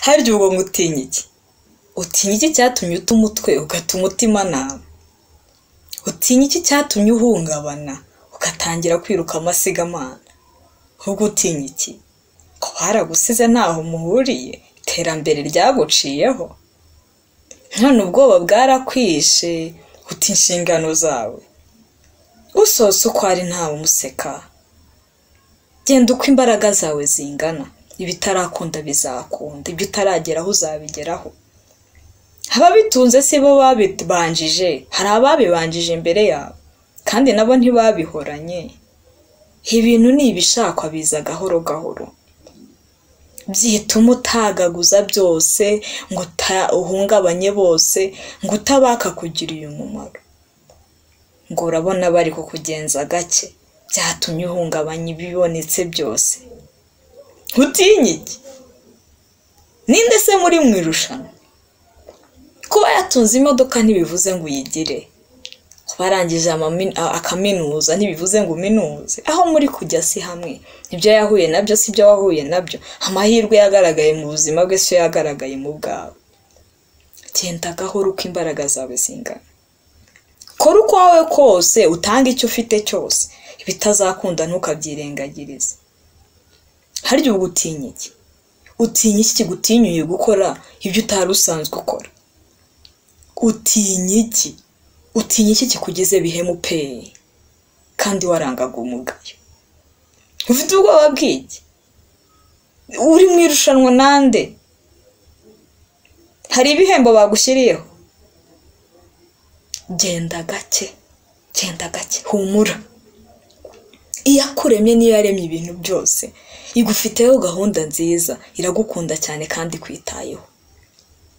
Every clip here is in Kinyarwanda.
Harya ubwo ngo utinya iki? Utinya iki cyatumye uta umutwe ugata umutimanama? Utinya iki cyatumye uhungabana ugatangira kwiruka amasigamana? Ubwo utinya iki? Ko baragusize ntaho muhuriye, iterambere ryaguciyeho, none ubwoba bwarakwishe, uta inshingano zawe, usohotse uko ari ntawe umuseka. Genda uko imbaraga zawe zingana, ibitarakunda bizakunda, ibyo utarageraho uzabigeraho. Ababitunze si bo babibanjije, hari ababibanjije imbere yawe, kandi nabo ntibabihoranye. Ibintu ni ibishakwa biza gahoro gahoro. Byituma utagaguza byose ngo uhungabanye bose, ngo utabaka kugiriye umumaro, ngo urabona bari kukugenza gake, byatumye uhungabanya ibibonetse byose. Utinye iki? Ninde se muri mu irushanwa? Kuba yatunze imodoka ntibivuze ngo uyigire, kuba arangije akaminuza ntibivuze ngo uminuze. Aho muri kujya si hamwe, ibyo yahuye nabyo si byo wahuye nabyo, amahirwe yagaragaye mu buzima bwe si yo yagaragaye mu bwawe. Genda gahoro uko imbaraga zawe zingana, kora ukwawe kose, utange icyo ufite cyose, ibitazakunda ntukabyirengagirize. Harya ubwo utinya iki? Utinya iki kigutinyuye gukora ibyo utari usanzwe ukora? Utinya iki? Utinya iki kikugeze bihemu pe kandi warangaga umugayo? Ufite ubwoba bw'iki? Uri mu irushanwa nande? Hari ibihembo bagushyiriyeho? Genda gake, genda gake, humura. Iyakuremye niyo yaremye ibintu byose, igufiteho gahunda nziza, iragukunda cyane kandi ikwitayeho.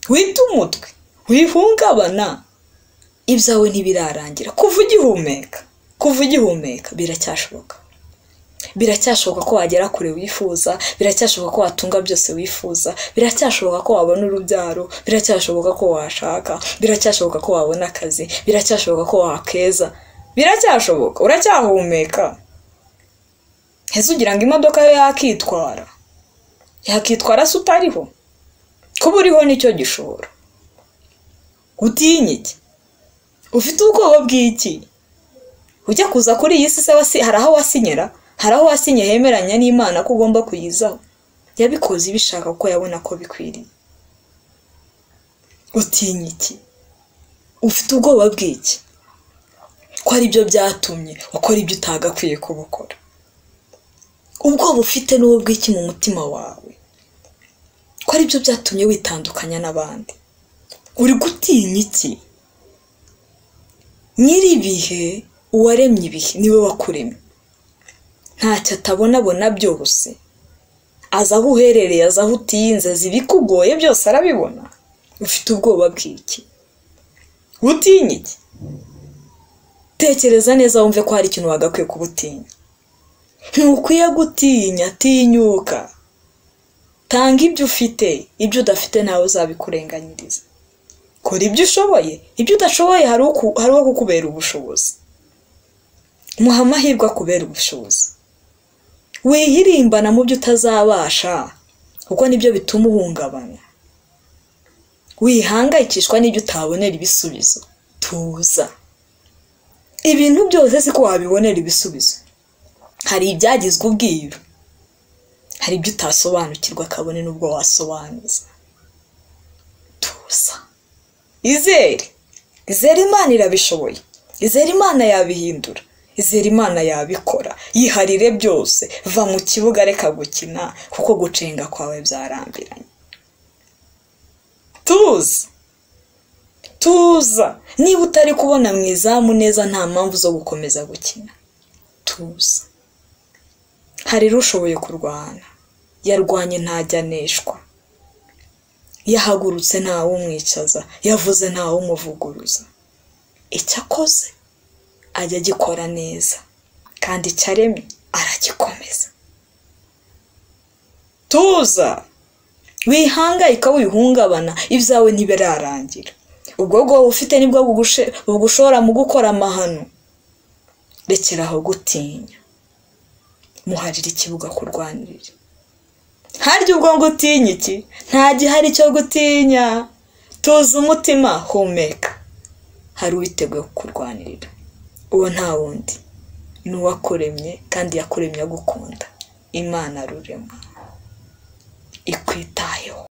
Wite umutwe, wihungabana, ibyawe ntibirarangira. Kuva ugihumeka, kuva ugihumeka biracyashoboka. Biracyashoboka ko wagera kure wifuza, biracyashoboka ko watunga byose wifuza, biracyashoboka ko wabona urubyaro, biracyashoboka ko washaka, biracyashoboka ko wabona akazi, biracyashoboka ko wakeza, biracyashoboka, uracyahumeka. Ese ugira ngo imodoka yo yakitwara? Yakitwara se utariho? Kuba uriho nicyo gishoro. Utinya iki? Ufite ubwoba bw'iki? Ujya kuza kuri iyi si se hari aho wasinyera? Hari aho wasinye hemeranya n'Imana ko ugomba kuyizaho? Yabikoze ibishaka kuko yabona ko bikwiriye. Utinya iki? Ufite ubwoba bw'iki? Ko ari byo byatumye ukora ibyo utagakwiye kubukora. Ubwoba ufite n'ubu bw'iki mu mutima wawe? Ko ari byo byatumye witandukanya n'abandi. Uri gutinya iki? Nyir'ibihe, uwaremye ibihe, niwe wakuremye. Ntacyo atabonabona byose. Azi aho uherereye, azi aho utinze, azi ibikugoye byose arabibona. Ufite ubwoba bw'iki? Utinya iki? Tekereza neza wumve ko hari ikintu wagakwiye kubutinya. Ntukwiye gutinya, tinyuka. Tanga ibyo ufite, ibyo udafite ntawe uzabikurenganyiriza. Kora ibyo ushoboye, ibyo udashoboye hari uwo kukubera ubushobozi. Muha amahirwe akubera ubushobozi. Wihirimbana mu byo utazabasha, kuko nibyo bituma uhungabana. Wihangayikishwa n'ibyo utabonera ibisubizo. Tuza. Ibintu byose siko wabibonera ibisubizo. Hari ibyagizwe ubwiru, hari ibyo utasobanukirwa kabone n'ubwo wasobanuza. Tuza. Izere, izere Imana irabishoboye, izere Imana yabihindura, izere Imana yabikora. Yiharire byose, va mu kibuga reka gukina, kuko gucenga kwawe byarambiranye. Tuza, tuza. Niba utari kubona mu izamu neza nta mpamvu zo gukomeza gukina. Tuza. Hari ushoboye kurwana, yarwanye ntajya aneshwa, yahagurutse ntawe umwicaza, yavuze ntawe umuvuguruza. Icyo akoze ajya agikora neza, kandi icyo aremye aragikomeza. Tuza, wihangayika, wihungabana, ibyawe ntibirarangira. Ubwo bwoba ufite nibwo bugushora mu gukora amahano. Rekeraho gutinya, muharire ikibuga kurwanirira. Harya ubwo ngo utinye iki? Nta gihari cyo gutinya. Tuza umutima, humeka. Hari uwiteguye kukurwanirira. Uwo nta wundi, ni uwakuremye kandi yakuremye agukunda. Imana rurema ikwitayeho.